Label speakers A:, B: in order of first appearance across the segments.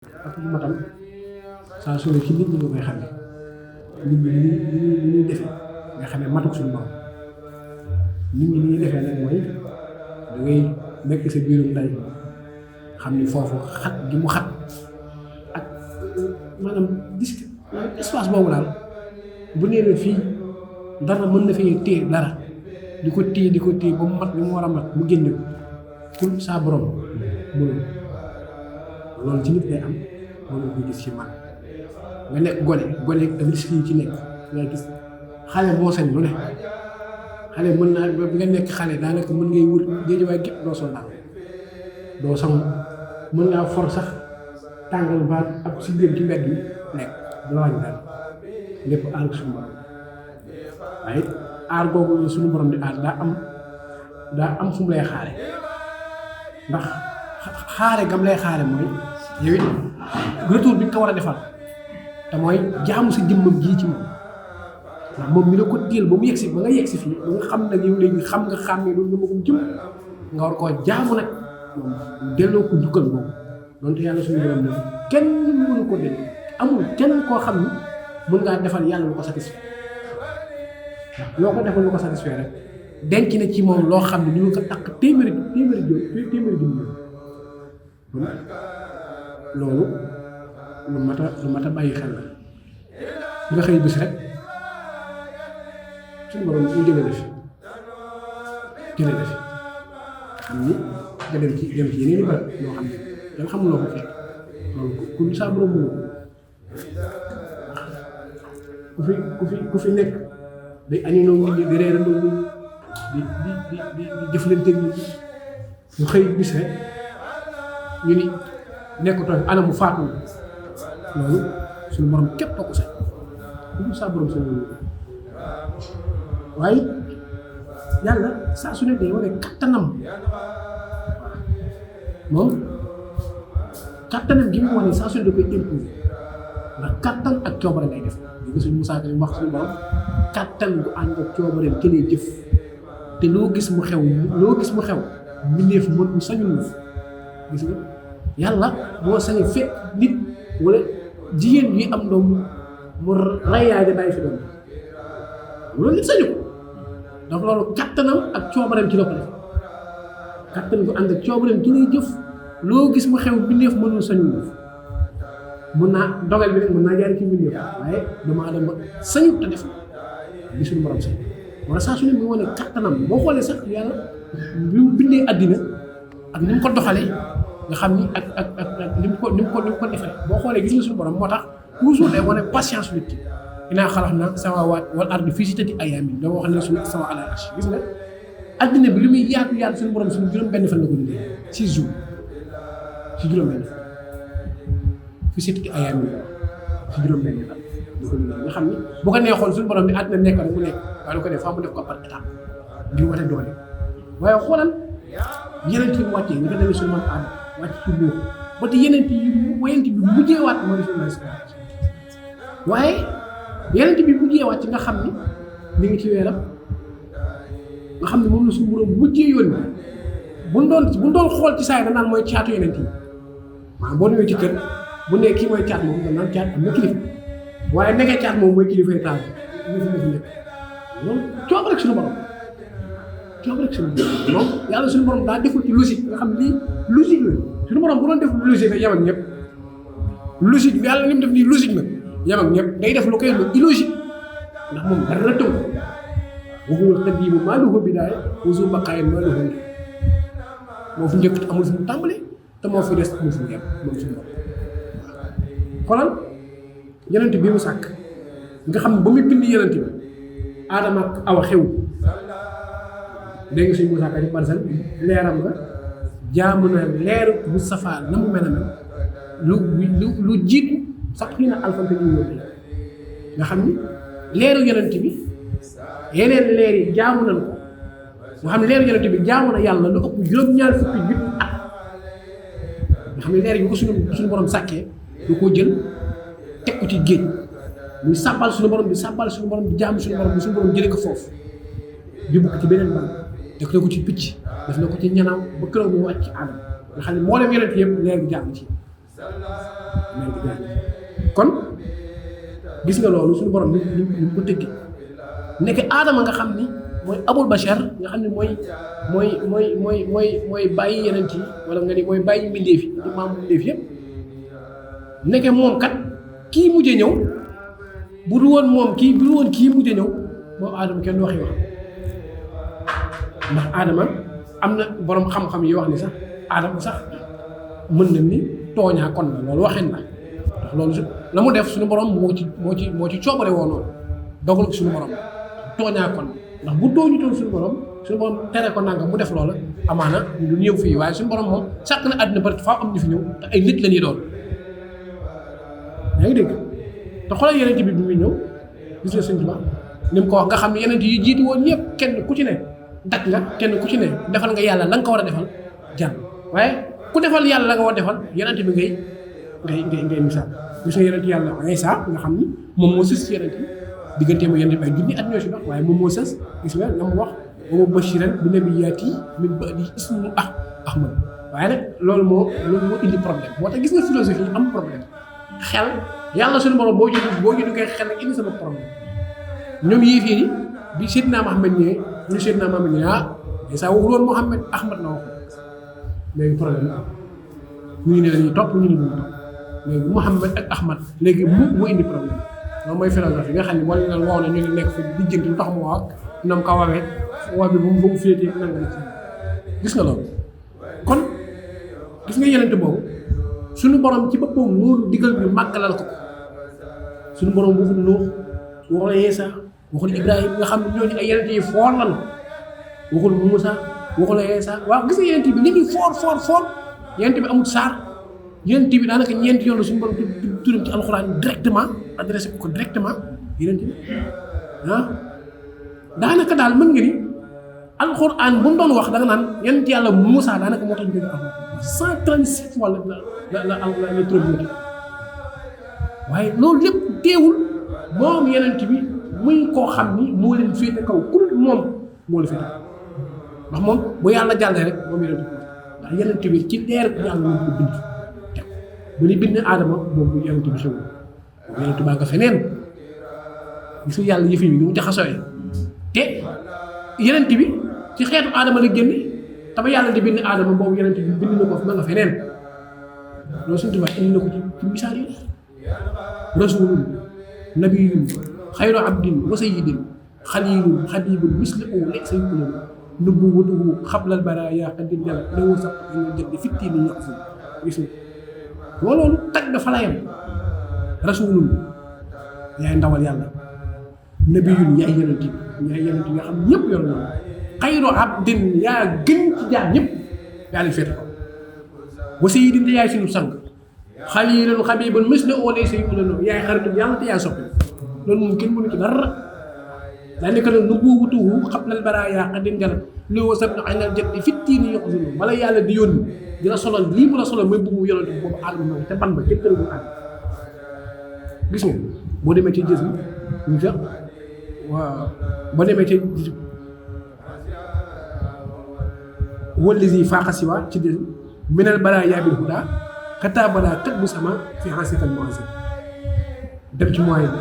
A: ak matam saa su ne ci nit ñi nga koy xamee nit ñi ni ñuy defee nga xamee matuk suñu borom nit ñi ni ñuy defee nag mooy da ngay nekk sa biirum nday xam ni foofu xat gi mu xat ak maanaam espace boobu daal bu nee na fii dara mën na fee téye dara di ko téye ba mu mat li mu war a mat mu génne ko pour saa borom mënul loolu ci nit day am loolu ko gis ci man nga nekk gone ak risque yi ci nekk nga gis xale boo sañ lu ne xale mën naa bi nga nekk xale daanaka mën ngay wër géej waaye gépp doo sol daal doo sangu mën ngaa for sax tàngal ba ak si dem ci mbedd mi nekk du la wàññi daal lépp aar suñu borom waaye aar googu suñu borom di aar daa am fu mu lay xaare ndax xaare gam lay xaare mooy yow it retour bi nga ko war a defal te mooy jaamu sa jëmmam jii ci moom ndax moom mi la ko téel ba mu yegsi ba nga yegsi fii ba nga xam nag yow léegi xam nga xàmmee loolu nga ma ko jëm nga war koo jaamu nag moom delloo ko jukkal boobu donte yàlla suñu borom moom kenn mënu ko delloo amul kenn koo xam ni mën ngaa defal yàlla lu ko satisfaire ndax loo ko defal lu ko satisfaire rek denc na ci moom loo xam ne ñu ngi ko takk téeméeri junni loolu lu mat a bàyyi xel la nga xëy bis rek suñu borom ñu jëlee def xam ni nga dem ci yeneen i barab yoo xam ne kenn xamuloo ko fekk loolu ku saa borom mënu ku fi nekk day añandoo nit ñi di reerandoo nit ñi di jëflante nit ñi ñu xëy bis rek ñu ni nekkutoo ana mu faatu loolu suñu borom képp ko sax ku saa borom suñu waaye yàlla saa su ne day wane kattanam moom kattanam gi mu wane saa su ne da koy imposer ndax kattan ak coobare lay def ñu gis suñu Musaa Ka wax suñu borom kattan bu ànd ak coobareem ci lay jëf te loo gis mu xew mbindeef mën sañul na gis nga yàlla boo sañee fekk nit wala jigéen yi am doom mu rayaay da bàyyi fi doom loolu nit sañu ko donc loolu kattanam ak coobareem ci la ko def kattan bu ànd ak coobareem ci lay jëf loo gis mu xew mbindeef mënul sañul na mun naa dogal bi rek mën naa jaari ci mbindeef waaye doomu aadama sañu te def li suñu borom sañ wala saa su ne mu wane kattanam boo xoolee sax yàlla bi mu bindee àddina ak ni mu ko doxalee nga xam ni ak ni mu ko defee boo xoolee gis nga suñu borom moo tax toujours day wane patience nit ki innaa xalaqnaa samaawaati wal arda fii sittati ayyaamin dama wax ne suñu stawaa alal arsh gis nga àddina bi li muy yaatu suñu borom suñu juróom-benn fan la ko liggéey 6 jours ci juróom-benn fan fii sittati ayyaamin ci juróom-benn fan nga xam ni bu ko neexoon suñu borom ni àddina nekk rek mu nekk waaye du ko def faa mu def ko par étape ngir wate doole waaye xoolal yeneen yi mu wàccee ni ko demee suñu man àdd wàcc ci boobu ba te yeneen bi mujjee waat moo di suñu waaye yeneen bi mujjee waat ci nga xam ni mi ngi ci weeram nga xam ne moom la suñu borom mujjee yónni buñ doon xool ci saa yi danaan mooy caatu yeneen yi maanaam boo ñëwee ci kër bu ne kii mooy caat moom danaan caat am na kilifa waaye nekkee caat moom mooy kilifa yi taal ñu fi nekk loolu coob rek suñu borom moom yàlla suñu borom daa deful ci logique nga xam lii logique la suñu borom bu doon def logique rek yem ak ñëpp logique yàlla li mu def nii logique na yem ak ñëpp day def lu koy lu illogique ndax moom dara tënk waxuwul qadiimu maa lahu bidaaya wa zu baqaayin maa lahu moo fi njëkk te amul fu mu tàmbali te moo fi des amul fu mu yem moom suñu borom xoolal yenent bi mu sàkk nga xam ne ba muy bind yenent bi Aadama ak Awa xew dégg nga suñu Musaa Ka ci barsal leeram nga jaamu na leeru Mustafaa na mu mel ne lu jiitu sax xëy na alfante ñu ñëw nga xam ni leeru yonent bi yeneen leer yi jaamu nañ ko nga xam ne leeru yonent bi jaamu na yàlla lu ëpp juróom-ñaar fukki junni at nga xam ne leer yi bu ko suñu borom sàkkee du ko jël teg ko ci géej muy sàbbal suñu borom di jaamu suñu borom bi suñu borom jëlee ko foofu yóbbu ko ci beneen ban def na ko ci picc def na ko ci ñanaaw ba këraw muy wàcc ci aadama nga xam ne moo leen yonent yëpp leer bi jàng ci kon gis nga loolu suñu borom ni ko tëggi nekk aadama nga xam ni mooy abul bashar nga xam ne mooy bàyyi yeneen yi wala nga ni mooy bàyyi mbindeef yi di maam mbindeef yëpp nekk moom kat kii mujjee ñëw bu du woon moom kii mujjee ñëw moom aadama kenn du waxi wax ndax aadama am na borom xam-xam yi wax ni sax aadama sax mën na ni tooñaa kon la loolu waxin la ndax loolu la mu def suñu borom moo ci coobare woo noonu dogal ko suñu borom tooñaa kon ndax bu tooñutoon suñu borom tere ko nangam mu def loola amaana du ñëw fii waaye suñu borom moom sàkk na àddina bari faaw am ñu fi ñëw te ay nit la ñuy doon yaa ngi dégg te xoolal yeneen bi muy ñëw gis nga sëñ bi ni mu ko wax nga xam ne yeneen yi jiitu woon ñëpp kenn ku ci ne dak nga kenn ku ci ne defal nga yàlla la nga ko war a defal jàll waaye ku defal yàlla la nga war a defal yeneen bi ngay misaal gis nga yeneen yàlla Iisaa nga xam ni moom moo sës ci yeneen yi digganteem ak yeneen ay junni at ñoo si dox waaye moom moo sës gis nga la mu wax wa bashiran bi nabiyyaati min ba'di ismuhu Ahmad waaye nag loolu moo indi problème moo tax gis nga philosophie am problème xel yàlla suñu borom boo ci duggee xel nag indi sama problème ñoom yii fii bi Seydina Muhammad ñëwee ñu Seydina Muhammad ñëwee Iisaa waxul woon Muhammad Ahmad la wax léegi problème ñu ngi ne lañuy topp ñu ngi ñu topp léegi Muhammad ak Ahmad léegi mu indi problème loolu mooy philosophie nga xam ne wala leen wow na ñu nekk fi di jënti lu tax mu wax nam ko wawee woo bi bu mu féetee nanga na ci gis nga loolu kon gis nga yenente boobu suñu borom ci boppam moo digal ñu màggalal ko suñu borom waxul Nuux waxul Iisaa waxul Ibrahima nga xam ne ñooñu ay yenente yi foor lan waxul Muusaa waxul Iisaa waaw gis nga yenente bi li muy foor yenente bi amul saar yenente bi daanaka ñeenti yoon la suñu borom turam ci alxuraan directement adressé ko directement yenente bi daanaka daal mën nga ni alxuraan bu mu doon wax da nga naan yenent yàlla Muusaa daanaka moo tax ñu dégg am 136 fois la trop waaye loolu lépp teewul moom yenent bi muy koo xam ni moo leen féete kaw ku dul moom moo la féete ndax moom bu yàlla jàllee rek moom yenent bi ndax yenent bi ci leer yàlla moom ko bind teg bu ni bind aadama boobu yenent bi xewul yenent baa nga feneen gisu yàlla yëf yi ni mu jaxasooyee te yenent bi ci xeetu aadama la génne te ba yàlla di bind aadama boobu yenent bi bind na ko ma nga feneen loolu suñu tubaab indi na ko ci misaal yi rasulun nabiyun xayru abdin wa sayyidin xalilun xabibun mislahu laysa yukulun nubuwwatuhu xablal baraaya qadin jala lawu sax ñu jënd fitti ni ñox fu gis nga loolu tag dafa la yem rasulun yaay ndawal yàlla nabiyun yaay yenent bi nga xam ñëpp yor na xayru abdin yaa gën ci jaar ñëpp yaa leen féete ko wa sayyidin yaay suñu sang xalilun xabibun mislahu laysa yukulun yaay xaritu yàlla te yaay soppi loolu moom kenn mënu ci dara daa nekk nag nubuwwatuhu xablal baraaya qadin jala li wasab na aynal jënd fitti ni yox sunu bala yàlla di yónni dina solal lii mu la solal mooy bëggu yonante boobu aadama moom te ban ba kenn tërëgul ànd gis nga boo demee ci gis ñu fex waaw boo demee ci wallazi faaqa siwa ci des minal baraaya bil huda xataa balaa kat bu sama fi xasikal moisi dem ci moyen bi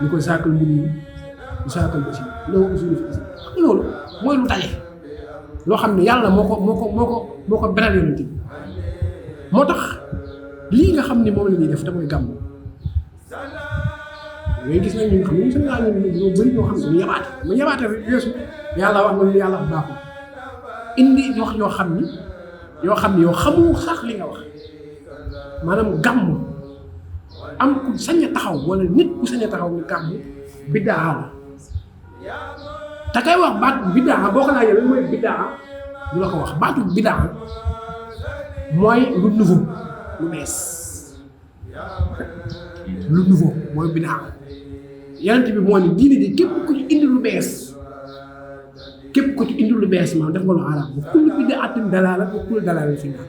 A: ñu koy saakal mbir yi ñu saakal ba ci loolu usul fi loolu mooy lu daje loo xam ne yàlla moo ko beral yonent bi moo tax lii nga xam ne moom la ñuy def te mooy gàmm ngay gis nañ ñu xam ne ñu Sénégal ñoo bëri ñoo xam ne dañu yabaate ma yabaate weesu yàlla wax nga lu yàlla wax baaxul indi wax yoo xam ni yow xamu sax li nga wax maanaam gàmm am ku sañ a taxaw wala nit ku sañ a taxaw ni gàmm biddaa la te kay wax baatu biddaa boo ko laajee lan mooy biddaa du la ko wax baatu biddaa mooy lu nouveau lu bees lu nouveau mooy biddaa yonent bi moo ne diine ji képp ku ci indi lu bees maanaam def nga lu xaraam bu kullu bid'atin dalaala bu kullu dalaala fi naan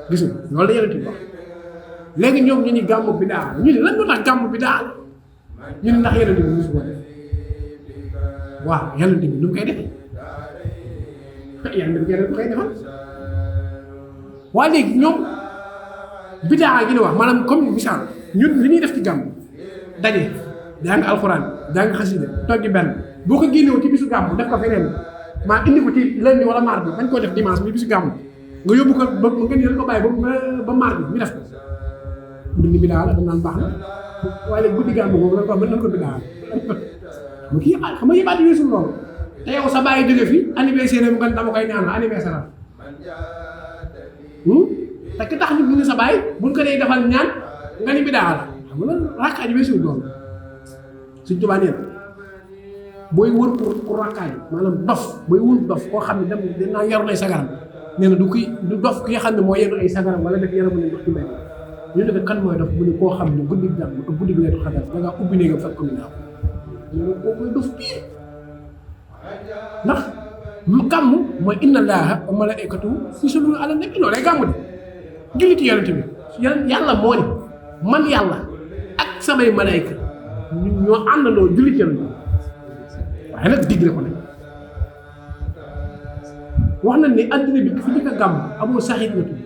A: gis nga loolu la yonent bi wax léegi ñoom ñu ni gàmmu biddaa ñu ne lan moo tax gàmmu biddaa ñu ne ndax yonent bi musu ko def waaw yonent bi nu mu koy defee yonent bi koy defal waaye léegi ñoom bidaa gi ñu wax maanaam comme misaal ñun li ñuy def ci gàmm daje jàng alxuraan jàng xasida toggi benn boo ko génnewu ci bisu gàmm def ko feneen maa indi ko ci lundi wala mardi bañ koo def dimanche bi bisu gàmm nga yóbbu ko ba nga ni ko bàyyi ba mardi ñu def ko mbir bidaa la dañ naan baax na waaye léegi guddi gàmm boobu lañ ko wax ba nañ ko bidaa mu kii xam nga yëbaat yi suñu loolu te yow sa bàyyi jóge fi anniversaire mu nga dama koy ñaan la anniversaire te ki tax ñu sa bàyyi buñ ko dee defal ñaan nga ni bidaa la xam nga rakkaaj bi suñu loolu suñ Tuubaa nee na booy wër pour rakkaaj maanaam dof booy wër dof koo xam ne dem dinaa yor nay sagaram nee na du dof ki nga xam ne moo yenu ay sagaram wala def yaramu ne dox ci mbay ñu ne kan mooy dof mu ne koo xam ne guddi jàmm ak guddi bi leetu xadar da ngaa ubbi néegam fekk ko mu naaw ñu ne koo mooy dof biir ndax gàmm mooy inna allaaha wa malaa'ikatahu yusalluuna ala nabi loolu lay gàmm de julliti yonent bi yàlla moo ne man yàlla ak samay malaayka ñoo àndandoo julliti yonent bi waaye nag digle ko nag wax nañ ne àddina bi fi njëkk a gàmm Abu Saxiid la tudd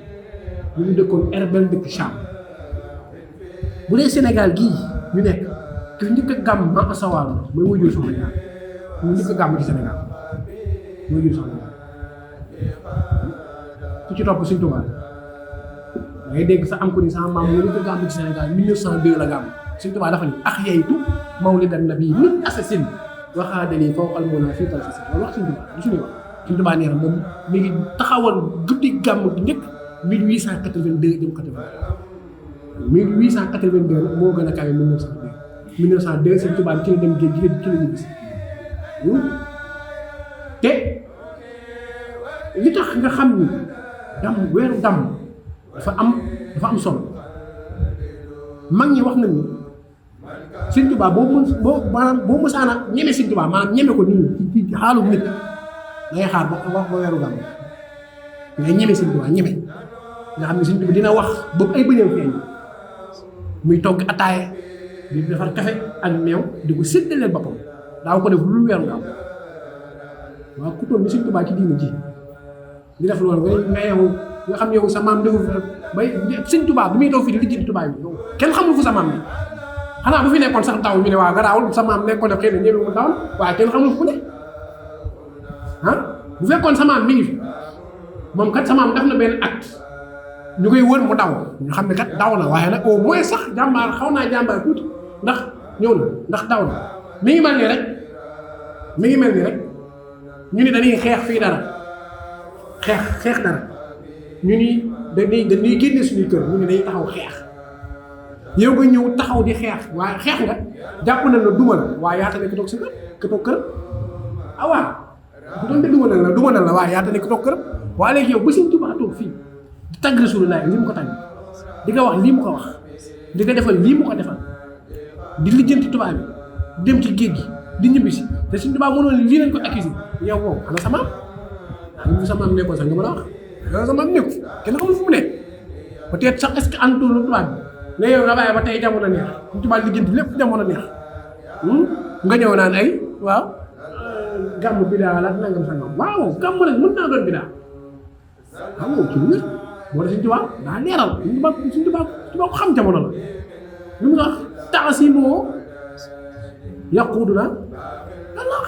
A: ñu ngi dëkkoon Erbel dëkk Cham bu dee Sénégal gii ñu nekk ki fi njëkk a gàmm ma asawaal la mooy wajur soxna Jaar ñu njëkk a gàmm ci Sénégal mooy jur soxna Jaar ku ci topp Sëñ Tuubaa da ngay dégg sax am ko ni sama maam moo njëkk a gàmm ci Sénégal 1902 la gàmm Sëñ Tuubaa dafa ni ahyaytu mawlidan nabi min assasine waxaadani fawqal munaa fii talfisin loolu wax Sëñ Tuubaa du suñuy wax Sëñ Tuubaa nee na moom mi ngi taxawal guddi gàmm gi njëkk 1882 jëm 80 1882 nag moo gën a kawe 1902 Sëñ Tuubaa ci la dem géej gi ci la ñu gis te li tax nga xam ni gàmm weeru gàmm dafa am solo mag ñi wax nañu Sëñ Tuubaa boo mësaana ñeme Sëñ Tuubaa maanaam ñeme ko nii ci xaalu nit ngay xaar ba weeru gàmm ngay ñeme Sëñ Tuubaa ñeme nga xam ne Sëñ Tuubaa dina wax boobu ay bëñam feeñ muy togg ataaye di defar kafe ak meew di ko séddaleel boppam daaw ko def lu weeru gàmm waaw ku toll ni Sëñ Tuubaa ci diina ji di def loolu nga yow nga xam yow sa maam defu bay Sëñ Tuubaa bu muy daw fii di lijjanti Tuubaa yi yow kenn xamul fu sa maam bi xanaa bu fi nekkoon sax taw ñu ne waa garaawul sa maam nekkoon def xëy na ñëwee mu dawal waaye kenn xamul fu ne bu fekkoon sa maam mi ngi fi moom kat sa maam def na benn acte ñu koy wër mu daw ñu xam ne kat daw na waaye nag au moins sax jàmbaar xaw naa jàmbaar tuuti ndax ñëw na ndax daw na mi ngi mel ni rek ñu ni dañuy xeex fii dara xeex dara ñu ni dañuy génne suñuy kër ñu ni dañuy taxaw xeex yow nga ñëw taxaw di xeex waaye xeex nga jàpp na la duma la waaye yaata nekk toog sa kër ka toog kër waaw bu doon de duma na la waaye yaata nekk toog kër waaye léegi yow ba Sëñ Tuubaa toog fii di tagg Rasulullah li mu ko tagg di nga wax lii mu ko wax di nga defal lii mu ko defal di lijjanti tubaab bi dem ci géej gi di ñibbisi te Sëñ Tuubaa mënoon lii lañ ko accusé yow wow ana sa maam xam sa maam nekkoon sax nga mën a wax ana sa maam nekku kenn xamul fu mu nekk peut-être sax est-ce que antul tubaab bi ne yow nga bàyyi ba tey jamono neex Sëñ Tuubaa lijjanti lépp jamono neex nga ñëw naan ay waaw gàmm bidaa la nangam sangam waaw gàmm nag mën naa doon bidaa xam nga ci lu wér moo tax Sëñ Tuubaa daa leeral Sëñ Tuubaa ko xam jamono la lu mu wax taasimoo yaquduna Allah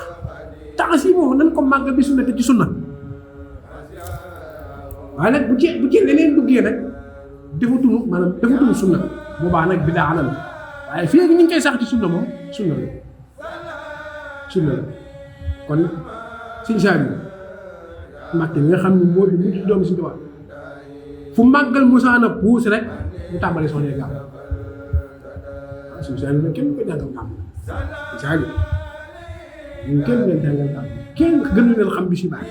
A: taasimoo nañ ko màgg bi sunna te ci sunna waaye nag bu ci leneen duggee nag defatuñu sunna boobaa nag bidaa la waaye fii ñu ngi koy sax ci sunna moom sunna la kon Sëñ Saaliw Mbàkke nga xam ne moo di mujj doomu Sëñ Tuubaa fu màggal musaana puus rek mu tàmbali soxlee gàmm Sëñ Saaliw nag kenn du ko jàngal gàmm Sëñ Saaliw ñun kenn du leen jàngal gàmm kenn gënu leen xam bi si baax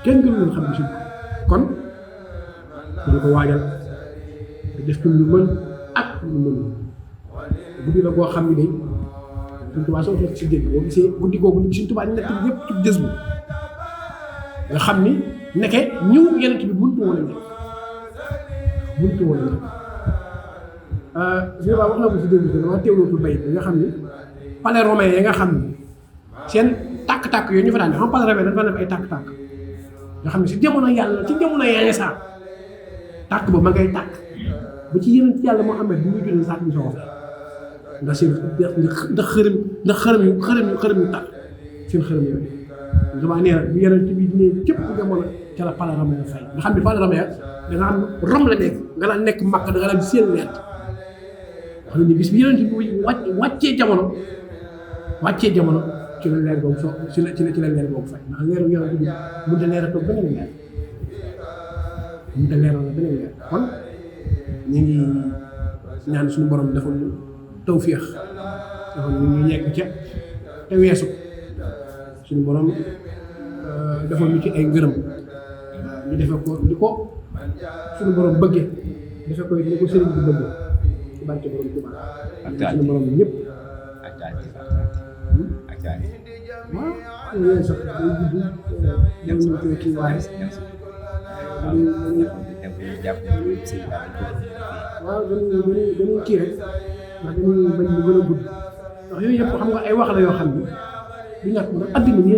A: kenn gënu leen xam bi si baax kon dañu ko waajal te def ci lu mën ak lu mënul guddi la boo xam ne day Sëñ Tuubaa soo fekk si dégg boo gisee guddi googu li Sëñ Tuubaa nekk yëpp ci jës bu nga xam ni nekke ñëw yenent bi mëntu woon a nekk Sëñ Tuubaa wax na ko si dégg bi dama teewlootul bay bi nga xam ni palais romain yi nga xam ni seen tàkk-tàkk yooyu ñu fa daan def xam palais romain dañ fa def ay tàkk-tàkk nga xam ne si jamono yàlla ci jamono yaa ngi saa tàkk ba ma ngay tàkk ba ci yeneen ci yàlla Muhammad bi muy julli sàkk bi soo ko fay ndax seen ndax xërëm yu tàkk seen xërëm yooyu damaa nee na bu yeneen bi ne képp ku jamono ca la pala ramee fay nga xam ne pala ramee da nga am rom la nekk nga daan nekk màkk da nga daan seen leer wax na ni bis bi yeneen bi wàccee jamono ci la leer boobu soo ci la leer boobu fay ndax leeru yeneen bi mënut a leeratoo beneen leer mënut a leeral la beneen leer kon ñu ngi ñaan suñu borom defal ñu tawféex defal ñu yegg ca te weesu suñu borom defal ñu ci ay ngërëm ñu defe ko di ko suñu borom bëggee defe ko ni ko sëriñ bi bëggee ci barke borom Tuubaa suñu borom ñëpp waaw yooyu sax day gudd ñu koy kii waaye waaw dañuy kii rek ndax dañuy bañ mu gën a gudd ndax yooyu yëpp xam nga ay wax la yoo xam ni du ñàkk ndax addina nii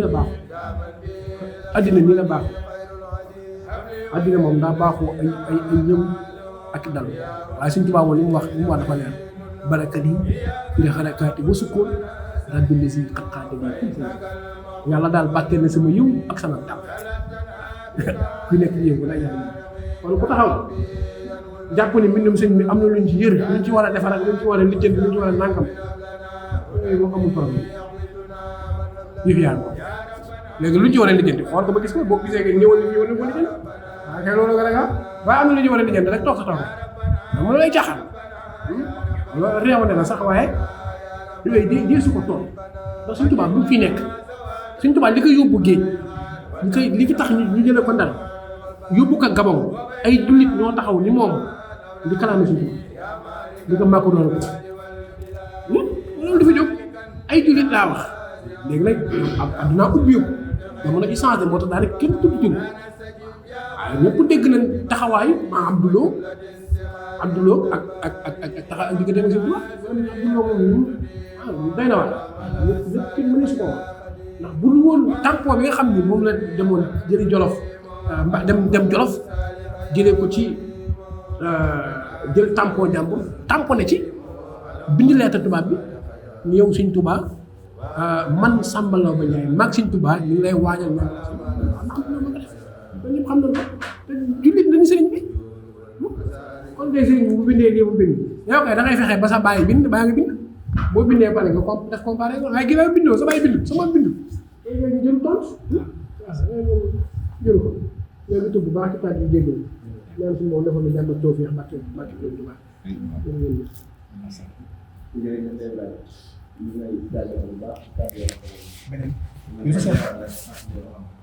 A: la baaxu addina moom daa baaxoo ay ñëw ak dal waaye Sëñ Tuubaa moom li mu wax dafa leer barakat yi li xarakaati ba sukkoon rabbi lesi xat-xaate bi yàlla daal bàkkee na sama yiw ak sama dal ku nekk yëngu la yàlla kon ku taxaw jàpp ni mbindum sëñ bi am na luñ ci yër luñ ci war a defar ak luñ ci war a lijjanti luñ ci war a nànkam yooyu moom amul problème yëf yaa ko léegi luñ ci war a lijjanti xool ko ba gis ko boo gisee nga ñëwal li ñëwal ko lijjanti waaye kay loolu nga rek waaye am na lu ñu war a lijjanti rek toog sa toog xam nga lay caaxaan loolu réewante na sax waaye yooyu dee su ko tool ndax Sëñ Tuubaa bu mu fi nekk Sëñ Tuubaa li ko yóbbu géej li fi tax ñu jëlee ko Ndar yóbbu ko Gabon ay jullit ñoo taxaw ni moom di kalaame Sëñ Tuubaa di ko màkk doon ko loolu dafa jóg ay jullit laa wax léegi nag addunaa ubbi yóbbu dama na ci changé moo tax daal kenn tudd tur waaye ñëpp dégg nañ taxawaayu maa Abdoulou ak taxaw ak diggante ak Sëñ Tuubaa Abdoulou moom day na waat lépp kenn mënu si ko wax ndax bu dul woon tampon bi nga xam ni moom la demoon jëli Jolof dem Jolof jëlee ko ci jël tampon jàmbur tamponné ci bind leetar tubaab bi ni yow Sëñ Tuubaa man Samba Laobé Ndiaye maag Sëñ Tuubaa ñu ngi lay waajal ñoom ñëpp xam na ko te jullit nañu sëriñ bi kon kay sëriñ bi bu bindee lii mu bind yow kay da ngay fexe ba sa bàyyi bind baa nga bind boo bindee pare nga def comparé waaye ginnaaw bindoo sa bàyyi bind sama bind léegi jël tontu jël ko léegi tudd baax ci taat yi jéggal ñaan suñu moom defal na jàmm tawfiix barke Sëñ Tuubaa beneen